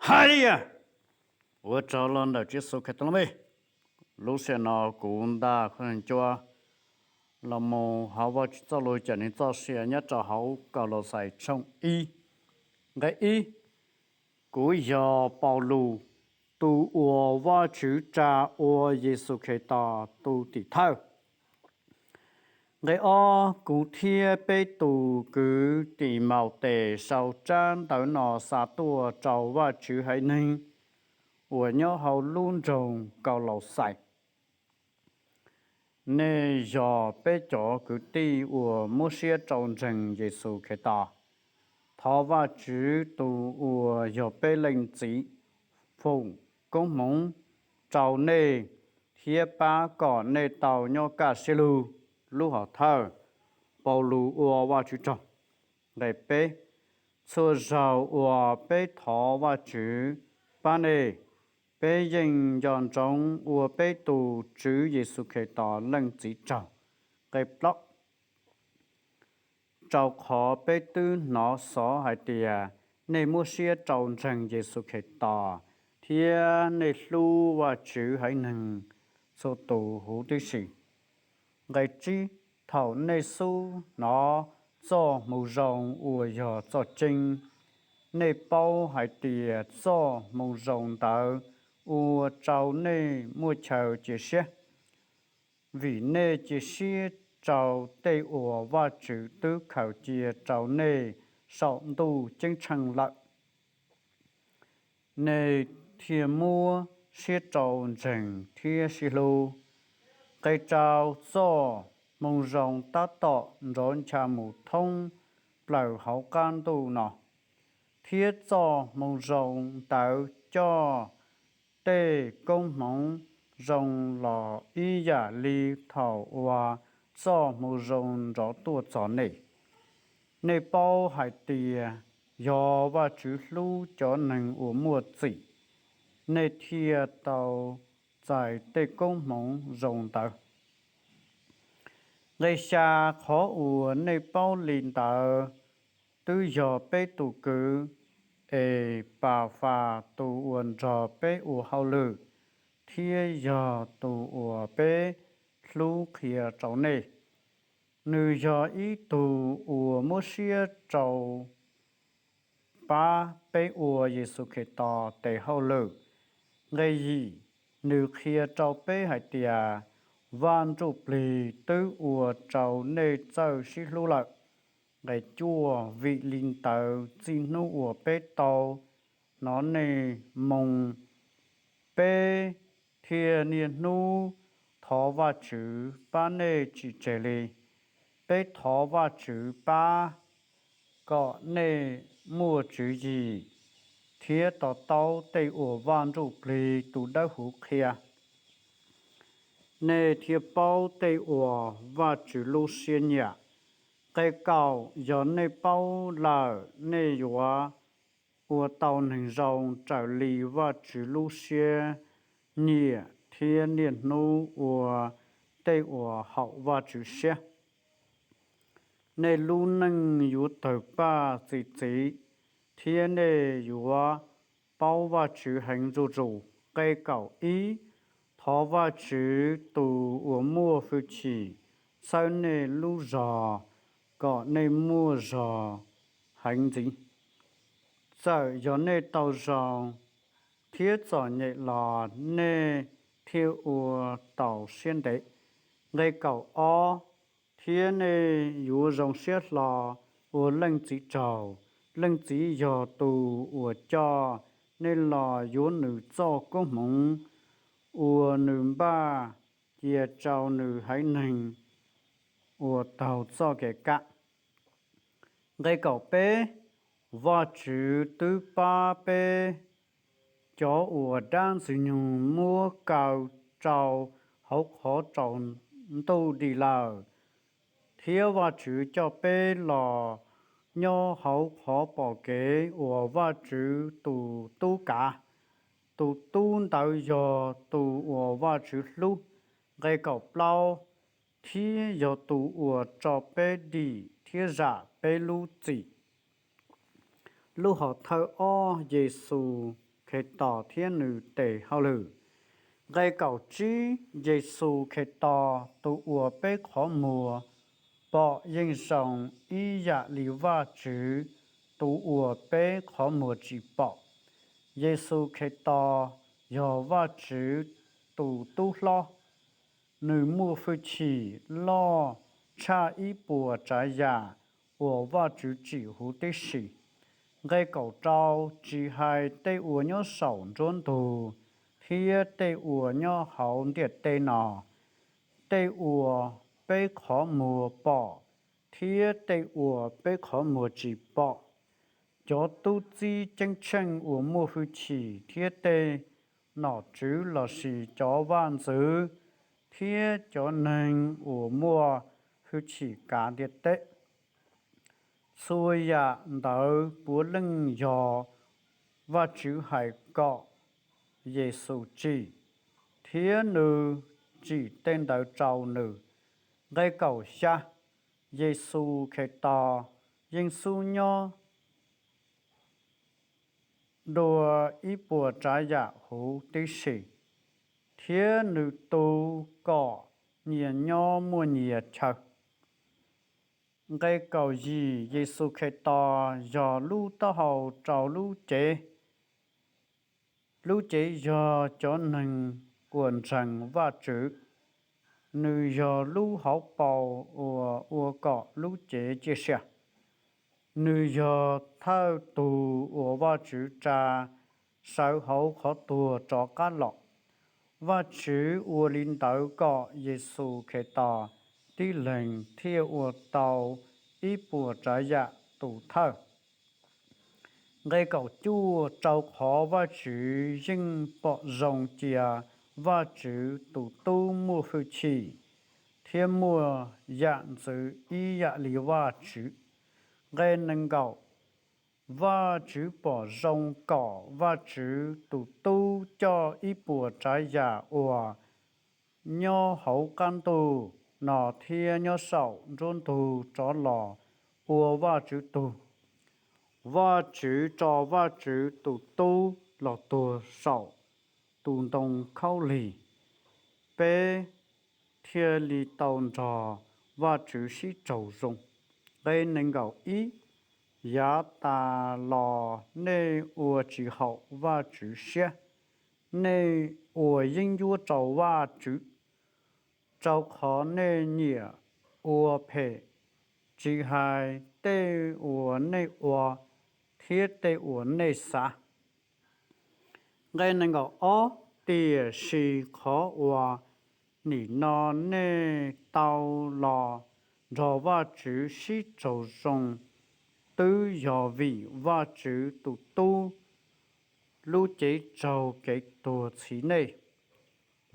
Hais li as, ua tsaug los ntawm Tswv Yexus Khetos lub npe. Lub sij hawm no kuv ntaj Khuj Cua los mus hauv Vajtswv txoj lus cawm neeg txoj sia nyob rau hauv Kaulauxais tshooj ib, nqe ib. Kuv yog Paulus, tus uas Vajtswv tsa ua Yexus Khetos tus tim thawj. Nqe ob. Kuv thiab peb tus kwv Timautes sau tsab ntawv no xa tuaj rau Vajtswv haiv neeg uas nyob hauv lub nroog Kaulauxais. Nej yog peb cov kwv tij uas muab siab rau ntseeg Yexus Khetos. Thov Vajtswv tus uas yog peb Leej Txiv foom koob hmoov rau nej thiab pab kom nej tau nyob kaj siab lug. Lub hom thawj, Paulus ua Vajtswv tsaug. Nqe peb. Txhua zaus uas peb thov Vajtswv pab nej, peb yeej nco ntsoov ua peb tus Tswv Yexus Khetos Leej Txiv tsaug. Nqe plaub. Rau qhov peb twb hnov xov hais tias nej muab siab rau ntseeg Yexus Khetos thiab nej hlub Vajtswv haiv neeg txhua tus huv tib si. Nqe tsib. Thaum nej xub hnov txoj hmoo zoo uas yog txoj tseeb, nej paub hais tias txoj hmoo zoo ntawd ua rau nej muaj chaw cia siab, vim nej cia siab rau tej uas Vajtswv twb khaws cia rau nej saum ntuj ceeb tsheej lawm. Nej thiaj muab siab rau ntseeg thiab sib hlub. Nqe rau. Txoj hmoo zoo tab tom nrov ncha mus thoob plaws hauv qab ntuj no, thiab txoj hmoo zoo ntawd coj tej koob hmoov zoo los ib yam li thaum uas txoj hmoo zoo nrov tuaj txog nej. Nej paub hais tias yog Vajtswv hlub cov neeg uas muaj txim, nej thiaj tau txais tej koob hmoov zoo ntawd. Nqe xya. Qhov uas nej paub li ntawd twb yog peb tus kwv Enpafas tus uas nrog peb ua hauj lwm thiab yog tus uas peb hlub qhia rau nej. Nws yog ib tug uas muab siab rau pab peb ua Yexus Khetos tes hauj lwm. Nqe yim. Nws qhia rau peb hais tias Vaj Ntsujplig twb ua rau nej txawj sib hlub lawm. Nqe cuaj. Vim li ntawd txij hnub uas peb tau hnov nej moo, peb thiaj niaj hnub thov Vajtswv pab nej tsis tseg li. Peb thov Vajtswv pab kom nej muaj tswv yim thiab to taub tej uas Vaj Ntsujplig tus Dawbhuv qhia, nej thiaj paub tej uas Vajtswv lub siab nyiam. Nqe kaum. Yog nej paub lawm, nej yuav ua tau neeg zoo raws li Vajtswv lub siab nyiam thiab niaj hnub ua tej uas haum Vajtswv siab. Nej lub neej yuav tawg paj txi txiv, thiab nej yuav paub Vajtswv heev zuj zus. Nqe kaum ib. Thov Vajtswv tus uas muaj hwj chim txhawb nej lub zog kom nej muaj zog heev ntxiv. Txawm yog nej tau zoo thiab txom nyem los nej thiaj ua taus siab ntev. Nqe kaum ob. Thiab nej yuav zoo siab hlo ua Leej Txiv tsaug. Leej Txiv yog tus uas coj nej los yuav nws txoj koob hmoov uas nws npaj cia rau nws haiv neeg uas taug txoj kev kam. Nqe kaum peb. Vajtswv twb pab peb cov uas dab Ntxwg nyoog muab kaw rau hauv qhov tsaus ntuj dim lawm, thiab Vajtswv coj peb los nyob hauv qhov pom kev uas Vajtswv tus Tub kav. Tus Tub ntawd yog tus uas Vajtswv hlub. Nqe kaum plaub. Thiab yog tus uas tso peb dim thiab zam peb lub txim. Lub hom thawj ob. Yexus Khetos thiab nws tes hauj lwm. Nqe kaum tsib, Yexus Khetos tus uas peb qhov muag pom yeej zoo ib yam li Vajtswv tus uas peb qhov muag tsis pom. Yexus Khetos yog Vajtswv tus tub hlob, nws muaj hwj chim loj tshaj ib puas tsav yam uas Vajtswv tsim huv tib si. Nqe kaum rau, tsis hais tej uas nyob saum nruab ntug thiab tej uas nyob hauv ntiaj teb no, tej uas peb qhov muag pom thiab tej uas peb qhov muag tsis pom, cov tub txib ceeb tsheej uas muaj hwj chim thiab tej nom tswv lossis cov vaj ntxwv thiab cov neeg uas muaj hwj chim kav ntiaj teb, txhua yam ntawd puav leej yog Vajtswv hais kom Yexus tsim, thiab nws tsim tej ntawd rau nws. Nqe kaum xya, Yexus Khetos yeej xub nyob dua ib puas tsav yam huv tib si, thiab nws tu kom nyias nyob muaj nyias chaw. Nqe kaum yim, Yexus Khetos yog lub taub hau rau lub cev, lub cev yog cov neeg uas ntseeg Vajtswv. Nws yog lub hauv paus uas ua kom lub cev ciaj sia. Nws yog thawj tug uas Vajtswv tsa sawv hauv qhov tuag rov qab los. Vajtswv ua li ntawd kom Yexus Khetos tib leeg thiaj ua tau ib puas tsav yam tus thawj. Nqe kaum cuaj, rau qhov Vajtswv yeej pom zoo cia Vajtswv tus Tub muaj hwj chim thiab muaj yam ntxwv ib yam li Vajtswv. Nqe nees nkaum, Vajtswv pom zoo kom Vajtswv tus Tub coj ib puas tsav yam uas nyob hauv qab ntuj no thiab nyob saum nruab ntug rov los ua Vajtswv tug. Vajtswv tso Vajtswv tus Tub los tuag saum tus ntoo khaub lig, peb thiaj li tau nrog Vajtswv sib raug zoo. Nqe nees nkaum ib, yav tas los nej ua tsis haum Vajtswv siab, nej ua yeeb ncuab rau Vajtswv, rau qhov nej nyiam ua phem, tsis hais tej uas nej ua thiab tej uas nej xav. Nqe nees nkaum ob, tiam sis qhov uas nim no nej tau los nrog Vajtswv sib raug zoo twb yog vim Vajtswv tus Tub lub cev raug kev tuag txhiv nej.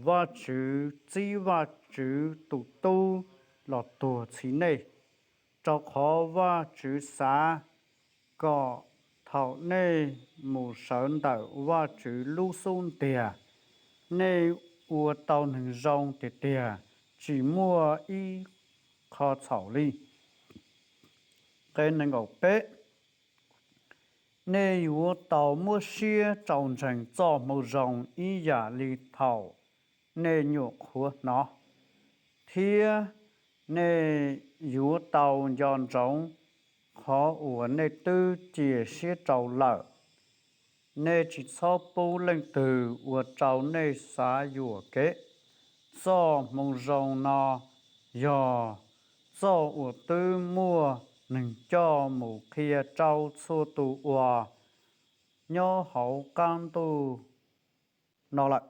Vajtswv txib Vajtswv tus Tub los tuag txhiv nej, rau qhov Vajtswv xav kom thaum nej mus sawv ntawm Vajtswv lub xub ntiag, nej ua tau neeg zoo tiag tiag, tsis muaj ib qho txhaum li. Nqe nees nkaum peb, nej yuav tau muab siab rau ntseeg txoj moo zoo ib yam li thaum nej nyuam qhuav hnov, thiab nej yuav tau nco ntsoov qhov uas nej twb cia siab rau lawm. Nej tsis txhob pub leej twg ua rau nej xav yuam kev. Txoj moo zoo no yog txoj uas twb muaj neeg coj mus qhia rau txhua tus uas nyob hauv qab ntuj no lawm.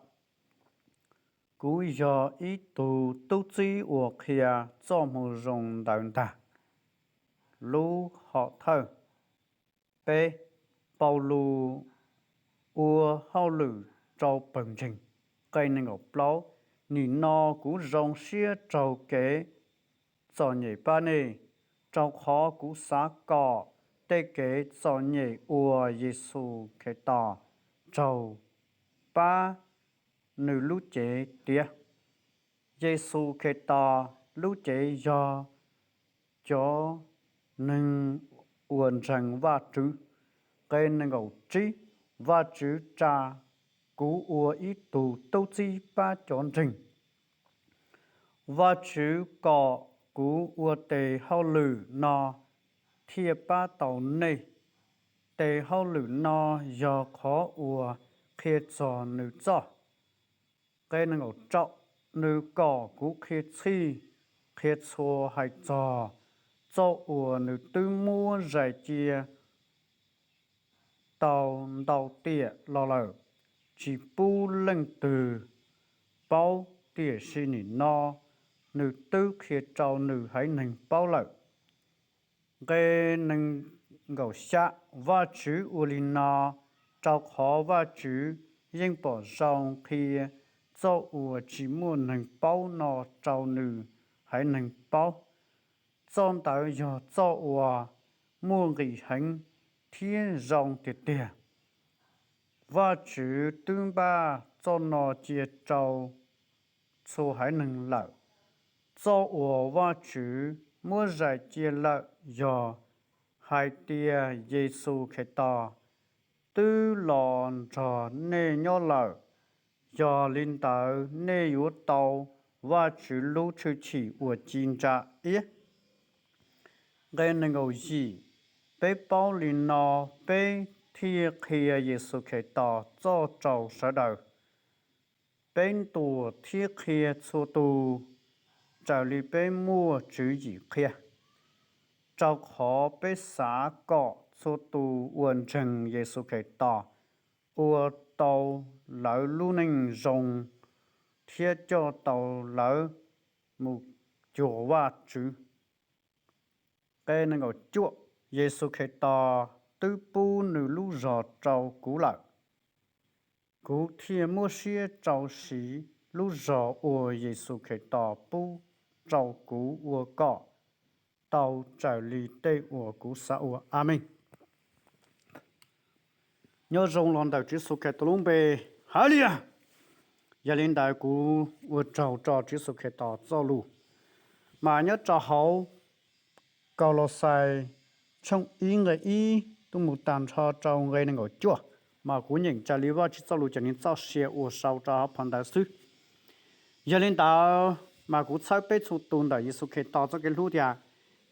Kuv yog ib tug tub txib uas qhia txoj moo zoo ntawd ntag. Lub hom thawj. Peb, Paulus ua hauj lwm rau pawg ntseeg. Nqe nees nkaum plaub, nim no kuv zoo siab raug kev txom nyem pab nej, rau qhov kuv xav kom tej kev txom nyem uas Yexus Khetos raug pab nws lub cev tiav. Yexus Khetos lub cev yog cov neeg uas ntseeg Vajtswv. Nqe nees nkaum tsib, Vajtswv tsa kuv ua ib tug tub txib pab cov ntseeg. Vajtswv kom kuv ua tes hauj lwm no thiaj pab tau nej. Tes hauj lwm no yog qhov uas qhia txog nws txoj. Nqe nees nkaum rau, nws kom kuv qhia txhij qhia txhua hais txog txoj uas nws twb muab zais cia tau ntau tiam los lawm, tsis pub leej twg paub, tiam sis nim no nws twb qhia rau nws haiv neeg paub lawm. Nqe nees nkaum xya, Vajtswv ua li no rau qhov Vajtswv yeej pom zoo qhia txoj uas tsis muaj neeg paub no rau nws haiv neeg paub. Txoj ntawd yog txoj uas muaj nqis heev thiab zoo tiag tiag. Vajtswv twb npaj txoj no cia rau txhua haiv neeg lawm. Txoj uas Vajtswv muab zais cia lawm yog hais tias Yexus Khetos twb los nrog nej nyob lawm. Yog li ntawd nej yuav tau Vajtswv lub tshwj chim uas ci ntsa iab. Nqe nees nkaum yim, peb paub li no peb thiaj qhia Yexus Khetos txoj rau sawv daws. Peb ntuas thiab qhia txhua tus raws li peb muaj tswv yim qhia, rau qhov peb xav kom txhua tus uas ntseeg Yexus Khetos ua tau lawv lub neej zoo thiab coj tau lawv mus cuag Vajtswv. Nqe nees nkaum cuaj, Yexus Khetos twb pub nws lub zog rau kuv lawm. Kuv thiaj muab siab rau siv lub zog uas Yexus Khetos pub rau kuv ua kom tau raws li tej uas kuv xav ua. Amees. Nyob zoo los ntawm Tswv Yexus Khetos lub npe, hawv lias. Yog li ntawd kuv ua tsaug rau Tswv Yexus Khetos txoj lus, mas nyob rau hauv Kaulauxais tshooj ib nqe ib tuaj mus tag nrho rau nqe nees nkaum cuaj, mas kuv nyeem raws li Vajtswv txoj lus cov neeg txoj sia uas sau rau hauv phau ntawv xwb. Yog li ntawd mas kuv txhawb peb txhua tus ntawm Yexus Khetos txoj kev hlub tias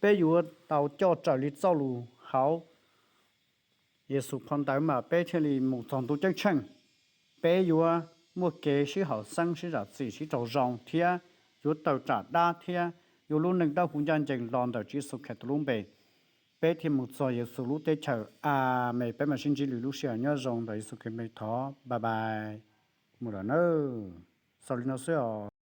peb yuav tau coj raws li txoj lus hauv Yexus phau ntawv mas peb thiaj li mus txog ntuj ceeb tsheej. Peb yuav muaj kev sib haum xeeb, sib zam txim, sib raug zoo thiab yuav tawm tsam dab thiab yuav lub neej dawb huv ncaj ncees los ntawm Tswv Yexus Khetos lub npe, peb thiaj mus txog Yexus lub teb chaws. Amees. Peb mam sib ntsib lwm lub sij hawm. Nyob zoo ntawm Yexus Khetos npe thov, bye bye, mus lawm nawb. Xaus li no xwb os.